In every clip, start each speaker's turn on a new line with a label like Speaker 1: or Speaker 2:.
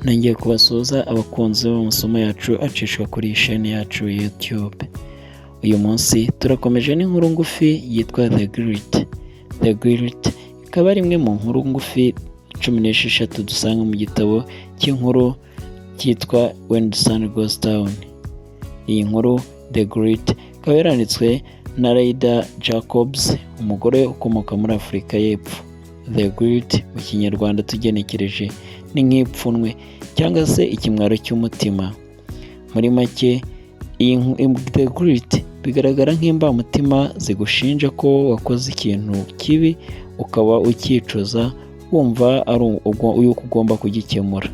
Speaker 1: Nongeye kubasuhuza abakunzi b'amasomo yacu acishwa kuri iyi sheni yacu ya YouTube. Uyu munsi turakomeje n'inkuru ngufi yitwa The Guilt. The Guilt ikaba ari imwe mu nkuru ngufi 16 dusanga mu gitabo cy'inkuru cyitwa When the Sun Goes Down. Iyi nkuru The Guilt ikaba yaranditswe na Lydia Jacobs, umugore ukomoka muri Afurika y'Epfo. The Guilt mu Kinyarwanda tugenekereje ni nk'ipfunwe cyangwa se ikimwaro cy'umutima. Muri make, iyi The Guilt bigaragara nk'imbamutima zigushinja ko wakoze ikintu kibi, ukaba ucyicuza, wumva ari yuko ugomba kugikemura.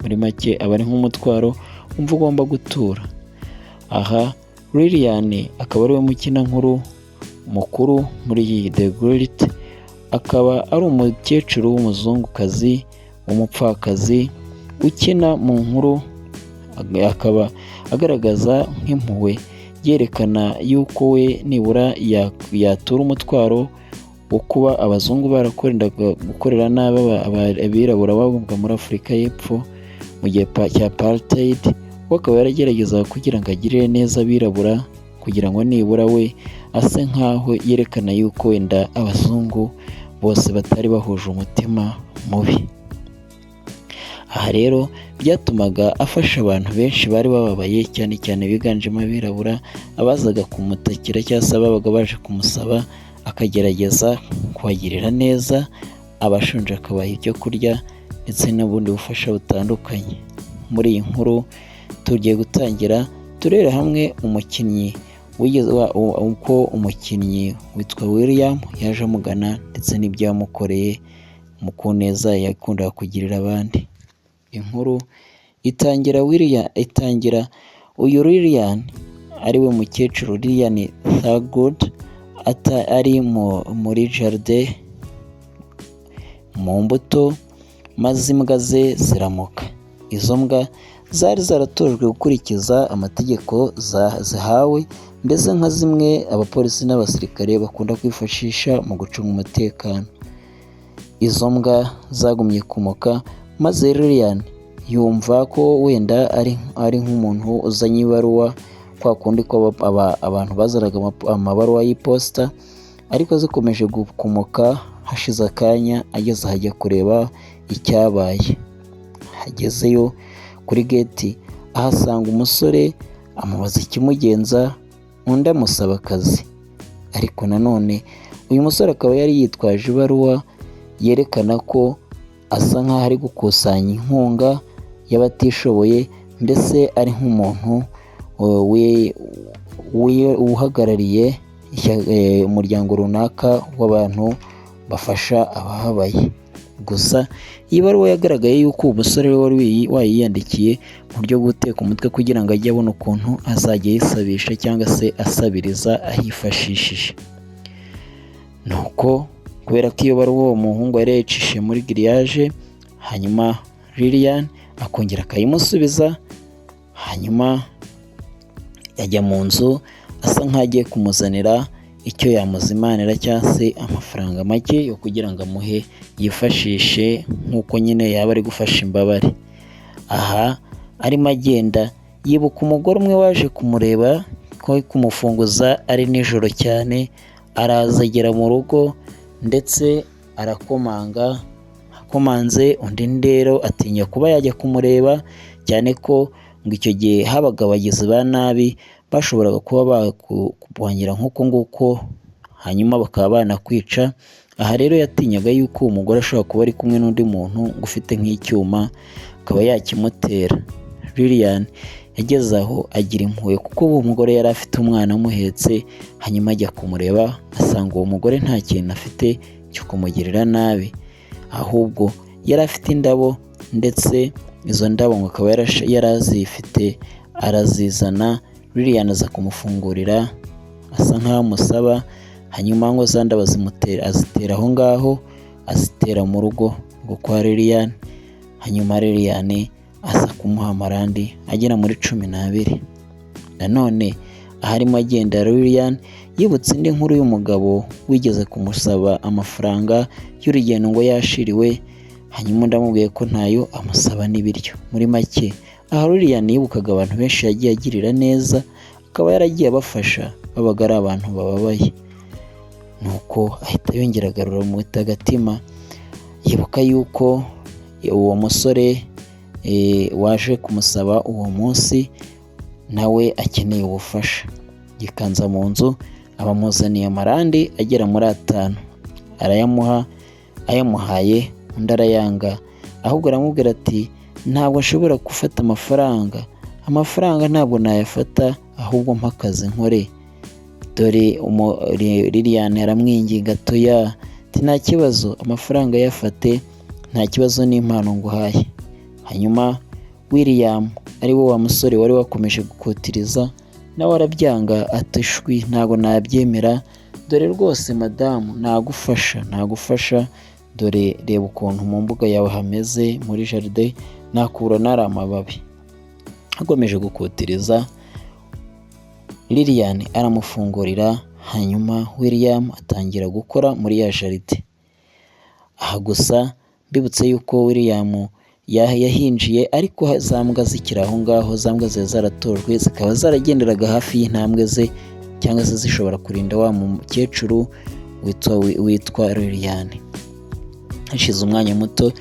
Speaker 1: Muri make, aba ari nk'umutwaro wumva ugomba gutura. Aha Lilian akaba ariwe mukinankuru mukuru muri iyi The Guilt, akaba ari umukecuru w'umuzungukazi w'umupfakazi ukina mu nkuru, akaba agaragaza nk'impuhwe, yerekana yuko we nibura yatura umutwaro wo kuba abazungu barakundaga gukorera nabi abirabura babaga muri Afurika y'Epfo mu gihe cya apartheid. We akaba yarageragezaga kugira ngo agirire neza abirabura, kugira ngo nibura we ase nkaho yerekana yuko wenda abazungu bose batari bahuje umutima mubi. Aha rero byatumaga afasha abantu benshi bari bababaye, cyane cyane biganjemo abirabura, abazaga kumutakira cyangwa se ababaga baje kumusaba, akagerageza kubagirira neza, abashonje akabaha ibyo kurya ndetse n'ubundi bufasha butandukanye. Muri iyi nkuru tugiye gutangira turebera hamwe umukinnyi uko umukinnyi witwa William yaje amugana ndetse n'ibyo yamukoreye mu ku neza yakundaga kugirira abandi. Inkuru itangira William, itangira uyu Lilian, ariwe mukecuru Lilian Thurgood, ari muri jardin mu mbuto, maze imbwa ze ziramoka. Izo mbwa zari zaratojwe gukurikiza amategeko zihawe, mbese nka zimwe abapolisi n'abasirikare bakunda kwifashisha mu gucunga umutekano. Izo mbwa zagumye kumoka, maze Lilian yumva ko wenda ari nk'umuntu uzanye ibaruwa, kwa kundi ko abantu bazanaga amabaruwa y'iposita. Ariko zikomeje kumoka, hashize akanya ageze ahajya kureba icyabaye. Agezeyo kuri gate ahasanga umusore, amubaza ikimugenza, undi amusaba akazi. Ariko nanone uyu musore akaba yari yitwaje ibaruwa yerekana ko asa nk'aho ari gukusanya inkunga y'abatishoboye, mbese ari nk'umuntu uhagarariye umuryango runaka w'abantu bafasha abababaye. Gusa iyi baruwa yagaragaye yuko uwo musore we wari wayiyandikiye mu buryo bwo guteka umutwe, kugira ngo ajye abona ukuntu azajya yisabisha cyangwa se asabiriza ahifashishije. Nuko kubera ko iyo baruwa uwo muhungu yari yayicishije muri grillage, hanyuma Lilian akongera akayimusubiza, hanyuma ajya mu nzu asa nk'aho agiye kumuzanira icyo yamuzimanira cyangwa se amafaranga make yo kugira ngo amuhe yifashishe, nk'uko nyine yaba ari gufasha imbabare. Aha arimo agenda yibuka umugore umwe waje kumureba ko kumufunguza ari nijoro cyane, araza agera mu rugo ndetse arakomanga. Akomanze, undi rero atinya kuba yajya kumureba, cyane ko ngo icyo gihe habaga abagizi ba nabi bashoboraga kuba bakubangira nk'uko nguko, hanyuma bakaba banakwica. Aha rero yatinyaga yuko uwo mugore ashobora kuba ari kumwe n'undi muntu ufite nk'icyuma, akaba yakimutera. Lilian yageze aho agira impuhwe, kuko uwo mugore yari afite umwana amuhetse, hanyuma ajya kumureba, asanga uwo mugore nta kintu afite cyo kumugirira nabi, ahubwo yari afite indabo, ndetse izo ndabo ngo akaba yari azifite, arazizana. Lilian aza kumufungurira, asa nkaho amusaba, hanyuma ngo za ndabo azitera aho ngaho, azitera mu rugo rwo kwa Lilian. Hanyuma Lilian aza kumuha amarandi agera muri 12. Nanone aho arimo agenda, Lilian yibutse indi nkuru y'umugabo wigeze kumusaba amafaranga y'urugendo ngo yashiriwe, hanyuma Hanyuma undi amubwiye ko ntayo, amusaba n'ibiryo. Muri make aha Lilian yibukaga abantu benshi yagiye agirira neza, akaba yaragiye abafasha, babaga ari abantu bababaye. Nuko ahita yongera agarura mu agatima, yibuka yuko uwo musore waje kumusaba uwo munsi nawe akeneye ubufasha. Yikanza mu nzu, abamuzaniye amarandi agera muri 5, arayamuha. Ayamuhaye undi arayanga, ahubwo aramubwira ati ntabwo nshobora gufata amafaranga, amafaranga ntabwo nayafata, ahubwo mpa akazi nkore. Dore Lilian aramwinginga atoya, ati nta kibazo, amafaranga yafate, nta kibazo, n'impano nguhaye. Hanyuma William, ari we wa musore wari wakomeje gukotiriza, nawe arabyanga, ati shwi, ntabwo nabyemera, dore rwose madamu nagufasha, nagufasha, dore reba ukuntu mu mbuga yawe hameze, muri jardin nakura nari amababi. Akomeje gukotiriza, Lilian aramufungurira, hanyuma William atangira gukora muri ya jardin. Aha gusa mbibutse yuko William yahinjiye ariko za mbwa zikiri aho ngaho, za mbwa zari zaratojwe, zikaba zaragenderaga hafi y'intambwe ze, cyangwa se zishobora kurinda wa mukecuru witwa Lilian. Hashize umwanya muto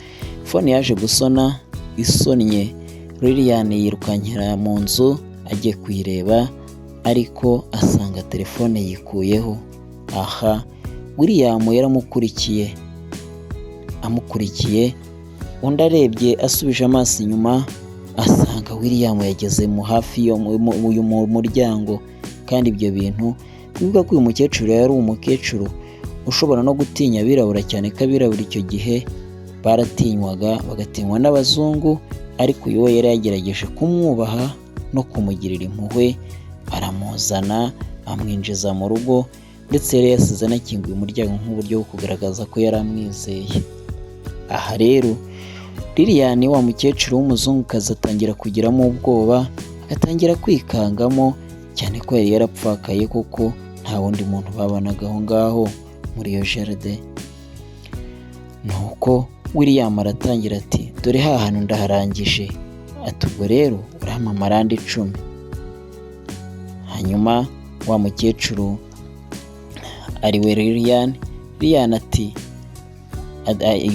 Speaker 1: phone yaje gusona, isonnye Lilian yirukankira mu nzu agiye kuyireba, ariko asanga telefone yikuyeho. Aha William yaramukurikiye, amukurikiye undi arebye asubije amaso inyuma, asanga William yageze mu hafi y'uyu muryango. Kandi ibyo bintu bivuga ko uyu mukecuru yari umukecuru ushobora no gutinya abirabura, cyane ko abirabura icyo gihe baratinywaga, bagatinywa n'abazungu, ariko uyu we yari yagerageje kumwubaha no kumugirira impuhwe, aramuzana amwinjiza mu rugo, ndetse yari yasize anakinguye umuryango nk'uburyo bwo kugaragaza ko yari amwizeye. Aha rero Lilian, wa mukecuru w'umuzungukazi, atangira kugiramo ubwoba, agatangira kwikangamo cyane ko yari yarapfakaye, kuko nta wundi muntu babanaga aho ngaho muri iyo jardin. Nuko William aratangira ati dore ha hantu ndaharangije, ati ubwo rero urampa amarandi 10. Hanyuma wa mukecuru ari we Lilian, Lilian ati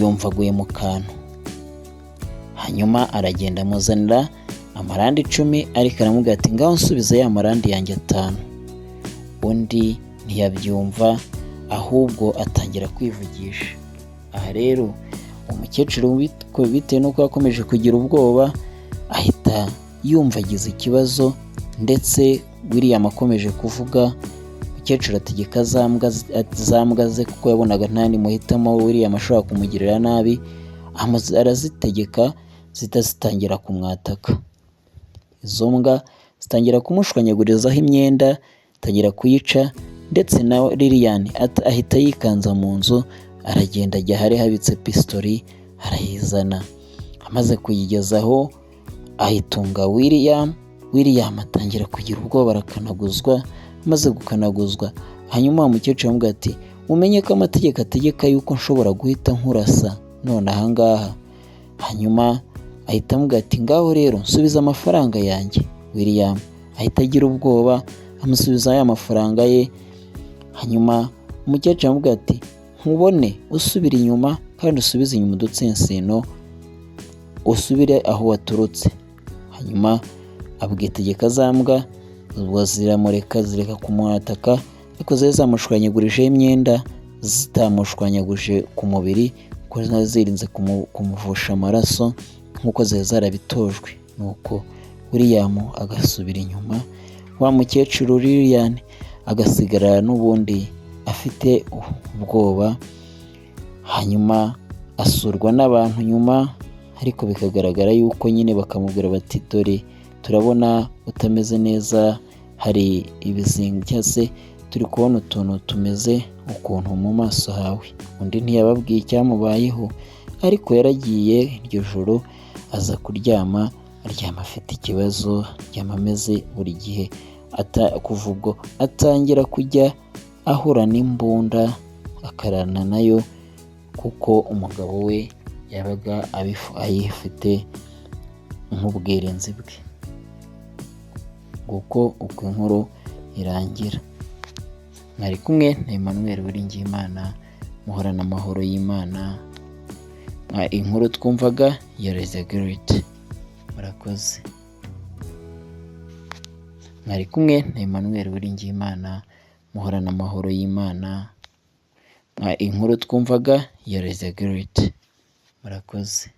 Speaker 1: yumva aguye mu kantu. Hanyuma aragenda amuzanira amarandi 10, ariko aramubwira ati ngaho nsubiza ya marandi yanjye 5. Undi ntiyabyumva, ahubwo atangira kwivugisha. Aha rero umukecuru bitewe n'uko yakomeje kugira ubwoba, ahita yumva agize ikibazo, ndetse William akomeje kuvuga, umukecuru ategeka za mbwa ze, kuko yabonaga nta yandi muhitamo, William ashobora kumugirira nabi, arazitegeka zihita zitangira kumwataka. Izo mbwa zitangira kumushwanyagurizaho imyenda, atangira kuyica, ndetse na Lilian ahita yikanza mu nzu, aragenda ajya ahari habitse pisitori arayizana. Amaze kuyigezaho ayitunga William, William atangira kugira ubwoba, arakanaguzwa. Amaze gukanaguzwa, hanyuma wa mukecuru aramubwira ati umenye ko amategeko ategeka yuko nshobora guhita nkurasa none aha ngaha. Hanyuma ahita amubwira ati ngaho rero nsubiza amafaranga yanjye. William ahita agira ubwoba, amusubiza ya mafaranga ye. Hanyuma umukecuru aramubwira ati nkubone usubira inyuma, kandi usubize inyuma udutsinsino, usubire aho waturutse. Hanyuma abwitegeka za mbwa, ubwo ziramureka, zireka kumwataka, ariko zari zamushwanyagurijeho imyenda, zitamushwanyaguje ku mubiri kuko zari zirinze kumuvusha amaraso nk'uko zari zarabitojwe. Nuko William agasubira inyuma, wa mukecuru Lilian agasigara n'ubundi afite ubwoba. Hanyuma asurwa n'abantu nyuma, ariko bikagaragara yuko nyine bakamubwira bati dore turabona utameze neza, hari ibizinga cyangwa se turi kubona utuntu tumeze ukuntu mu maso hawe. Undi ntiyababwiye icyamubayeho, ariko yaragiye iryo joro aza kuryama, aryama afite ikibazo, aryama ameze buri gihe. Kuva ubwo atangira kujya ahura n'imbunda akarana nayo, kuko umugabo we Yabaga ayifite nk'ubwirinzi bwe. Nguko uko inkuru irangira. Mwari kumwe na Emmanuel Uwiringiyimana, muhorana amahoro y'Imana. Inkuru twumvaga yari The Great. Murakoze. Mwari kumwe na Emmanuel Uwiringiyimana, muhorana amahoro y'Imana. Inkuru twumvaga yari The Great. Murakoze.